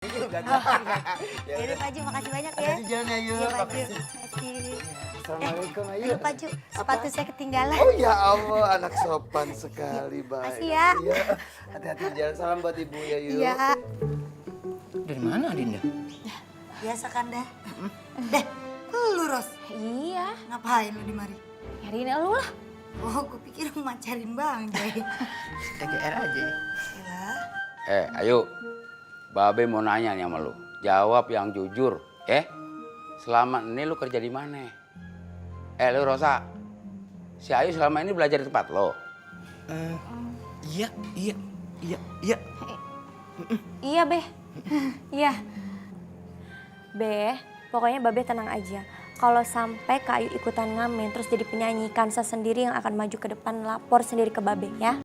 Juga Oh, kan. iya. Yaudah Pak Ju, makasih banyak ya. Hati-hati jalan ya, Ayu. Iya Pak Ju, Makasih. makasih. Assalamualaikum, Ayu. Aduh Pak Ju, sepatu saya ketinggalan. Oh ya Allah, anak sopan sekali, baik. Makasih ya. Iya. Hati-hati di jalan, salam buat ibu ya, Yu. Iya. Dari mana Dinda? Biasa kan dah. Deh, lu Ros. Iya, Ngapain lu di mari? nyariin elu lah. Oh, gue pikir lu macarin Bang Jai. TGR aja ya. Iya. Ayo. Babe mau nanya nih sama lu. Jawab yang jujur, Selama ini lu kerja di mana? Lu Rosa. Si Ayu selama ini belajar di tempat lo. Iya. Iya, Beh. Iya. Beh, pokoknya Babe tenang aja. Kalau sampai Kak Ayu ikutan ngamen terus jadi penyanyi, Kansa sendiri yang akan maju ke depan lapor sendiri ke Babe ya.